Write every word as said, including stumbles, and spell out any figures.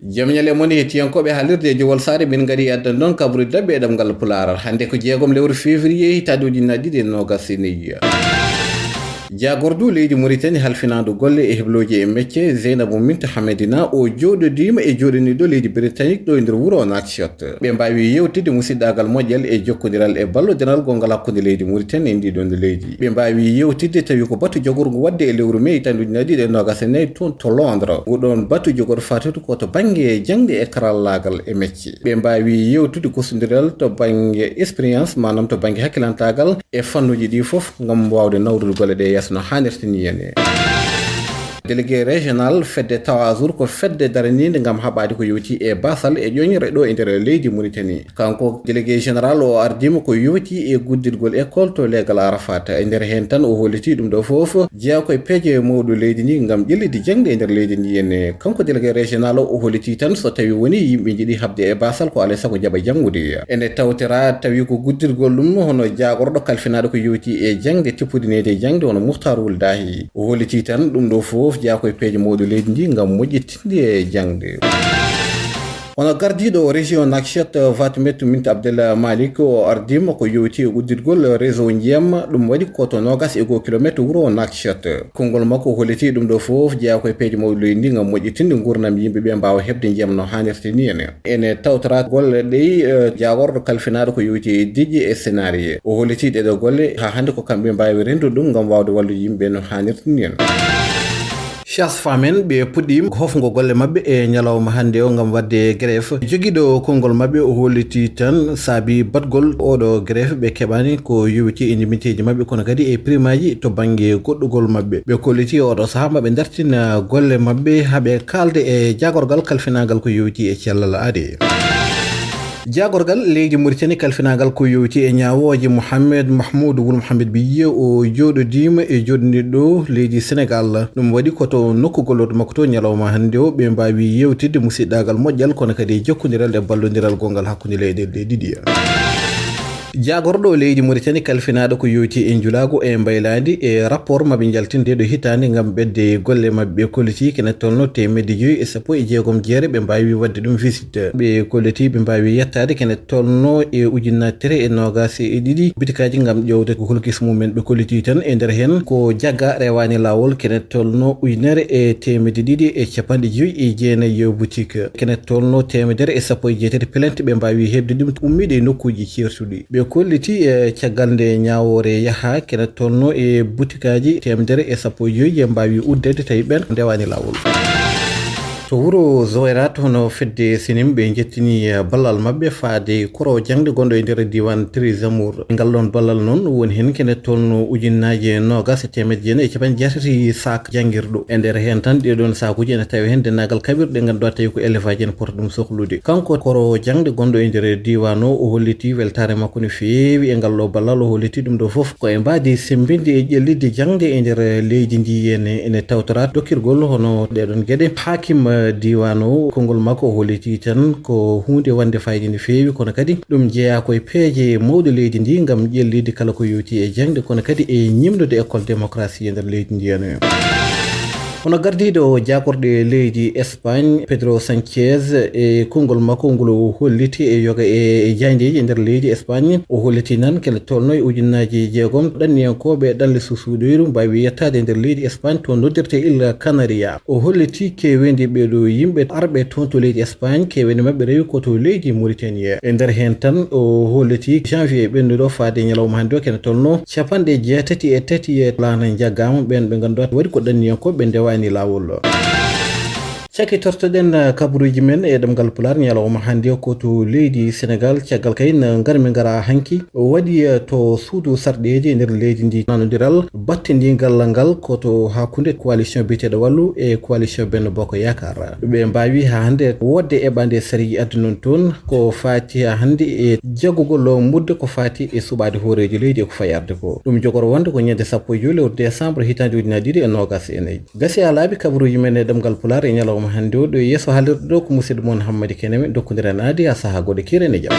Jam ñalle mon, hettiyankooɓe haalirde e Jowol Saare, min ngari addan ɗon kabruɗe daɓɓe e ɗemngal Pulaar. Hannde ko jeegom lewru février, hitaande ujunnaji ɗiɗi e noogas e nayi. Jaagordu leydi Mauritanie halfinaandu golle e heblooji e mecce, Zeynabou Minta Hamedina, o jooɗodiima e jooɗoniiɗo leydi Britannique ɗo e nder wuro Nouakchott. Ɓe mbaawi yewtidde musiɗɗaagal moƴƴal e jokkondiral e ballodiral gonngal hakkunde leydi Mauritanie e ndii ɗoon leydi. Ɓe mbaawi yewtidde tawi ko batu jogorngu waɗde e lewru mee hitaande ujunnaji ɗiɗi e noogas e nayi toon to Londres. Ngu ɗoon batu jogorɗo faatude ko to bannge jaŋde e karallaagal e mecce. Ɓe mbaawi yewtude gostondiral to bannge expérience, maanaam to bannge hakkilantaagal e fannuuji ɗii fof, ngam waawde nawrude golle ɗe yeeso no haanirta ni en. Délégué régional fedde Tawazur ko fedde daraniinde ngam haɓaade ko yowti e baasal e ƴoñre ɗo e nder leydi Mauritanie. Kanko délégué général o ardiima ko yowti e guddirgol école to leegal Arafat. E nder heen tan o holliti ɗum ɗo fof jeyaa ko e peeje mawɗo leydi ndi ngam ƴellitde jaŋde e nder leydi ndi en. Kanko délégué régional o, o holliti tan so tawi woni yimɓe njiɗi haɓde e baasal ko alaa e sago jaɓa janngude. Ene tawtira tawi ko guddirgol ɗum hono jaagorɗo kalfinaaɗo ko yowti e jaŋde, tippodineede e jaŋde hono Muhtar Wul Dahi. O holliti tan ɗum ɗo fof jeyaa ko e peeje mawɗo leydi ndi ngam moƴƴitinde jaŋde. Hono gardiiɗo région Nouakchott, Fatoumata Bint Abdel Malik, o ardiima ko yowti e udditgol réseau ndiyam, ɗum waɗi ko to noogas e goo kilomeetre wuro Nouakchott. Konngol makko holliti ɗum ɗo fof jeyaa ko e peeje mawɗo leydi ndi ngam moƴƴitinde nguurndam yimɓe ɓe mbaawa heɓde ndiyam no haanirta ni en. Ene tawtora golle ɗe, eh, jaagorɗo kalfinaaɗo ko yowti e diƴƴe e scénario. O holliti ɗeɗo golle haa hannde ko kamɓe mbaawi renndude ɗum ngam waawde wallude yimɓe no haanirta ni en. Sage-femme en ɓe puɗɗiima hofngo golle maɓɓe e ñalawma hannde o ngam waɗde grève. Jogiiɗo konngol maɓɓe o holliti tan saabi baɗgol oɗo grève ɓe keɓaani ko yowiti e ndimiteeji maɓɓe kono kadi e primaaji to bannge goɗɗugol maɓɓe. Ɓe kolliti oɗo sahaa maɓe dartina golle maɓɓe haa ɓe kaalda e jaagorgal kalfinaagal ko yowiti e cellal aade. Jaagorgal leydi Mauritanie kalfinaagal ko yowiti e ñaawooje Mohamed Mahmoud Wul Mohamed Biye o jooɗodiima e jooɗoniiɗo leydi Senegal. Ɗum waɗi ko to nokkugol oto makko to ñalawma hannde o ɓe mbaawi yewtidde musiɗɗaagal moƴƴal kono kadi e jokkondiral e ballondiral gonngal hakkunde leyɗe ɗe ɗiɗi. Jaagorɗo leydi Mauritanie kalfinaaɗo ko yowiti e njulaagu e mbaylaandi e rapport maɓe njaltinde ɗo hitaande ngam ɓedde golle maɓɓe kolliti kene tolno teemedde joyi e sappo e jeegom jeere ɓe mbaawi waɗde ɗum visite. Ɓe kolliti ɓe mbaawi yettaade kene tolno e ujunnaje tati e noogas e ɗiɗi bitikaaji ngam ƴeewde ko holkis mumen. Ɓe kolliti tan e nder heen ko jagga rewaani laawol kene tolno ujunere e teemedde ɗiɗi e capanɗe joyi e jeenayi boutique. Kene tolno teemedere e sappo e jeetati plainte ɓe mbaawi heɓde ɗum ummiiɗo e nokkuuji ceertuɗi. Ɓe kolliti e caggal nde ñaawoore yaha kene tolno e butikaaji teemedere e sappo e joyi je mbaawi uddede tawi ɓen ndewaani laawol. To wuro Zoyrat hono fedde Sinim ɓe njettini, eh, ballal maɓɓe faade koro jaŋde gonɗo e nder diiwaan Treize Amours. Ngal ɗoon ballal noon woni heen kene tolno ujunnaaje noogas e teemedde jeenayi e capanɗe jeetati saak janngirɗo. E nder heen tan ɗee ɗoon saakuuji ene tawi heen denndaangal kaɓirɗe ɗe ngannduɗaa tawi ko élevage ene pota ɗum sohlude. Kanko koro jaŋde gonɗo e nder diiwaan o, o holliti weltaare makko no feewi e ngal ɗo ballal. O holliti ɗum ɗo fof ko e mbaadi semmbinde e ƴellitde jaŋde e nder leydi ndi ene, ene tawtoraa dokkirgol hono ɗee ɗoon geɗe. Haakim, eh, diiwaan o, konngol makko o holliti tan ko huunde wonde faayiida no feewi, kono kadi ɗum jeyaa ko e peeje mawɗe leydi ndi ngam ƴellitde kala ko yowti e jaŋde, kono kadi e ñimnude école démocratie e nder leydi ndi ene. Hono gardiiɗo jaagorɗe leydi Espagne, Pedro Sanchez, e konngol makko ngol o holliti e yoga e, e jaayndeeji e nder leydi Espagne, o holliti nan kene tolno e ujunnaaji jeegom ɗanniyankooɓe ɗanle suusuɗoyru mbaawi yettaade e nder leydi Espagne to noddirte Îles Canaries. O holliti keeweendi ɓee ɗo yimɓe arɓe toon to leydi Espagne, keeweendi maɓɓe rewi ko to leydi Mauritanie. E nder heen tan o holliti janvier ɓennuɗo faade ñalawma hannde o kene tolno capanɗe jeetati e tati e laana njaggaama ɓeen ɓe ngannduɗaa waɗi ko ɗanniyankooɓe ɓe ndewaani laawol. Cakkitortoɗen, eh, kabaruuji men e ɗemngal Pulaar ñalawma hannde o ko to leydi Senegal. Caggal kay no ngarmi ngara hanki o waɗi, eh, to suudu sarɗeeji e nder leydi ndi nanondiral battindigal ngal ko to hakkunde coalition biyeteeɗo Wallu e coalition Benno Bokk Yaakaar. Ɓe mbaawi haa hannde woodde eɓɓaande sariya addunoon toon ko faati haa hannde e jaggugol mudde ko faati e suɓaade hooreejo leydi e ko fayi arde ko. Ɗum jogoro wonde ko ñande sappo e joy lewru décembre hitaande ujunnaje ɗiɗi e noogas e nayi. Gasi haa laaɓi kabaruuji men e ɗemngal Pulaar e ñalawma hannde o. Ɗo e yeeso haalirde ɗo ko musidɗo mon Hammadi Keneme, dokkondiren aadi haa sahaa goɗɗo, kiren e jam.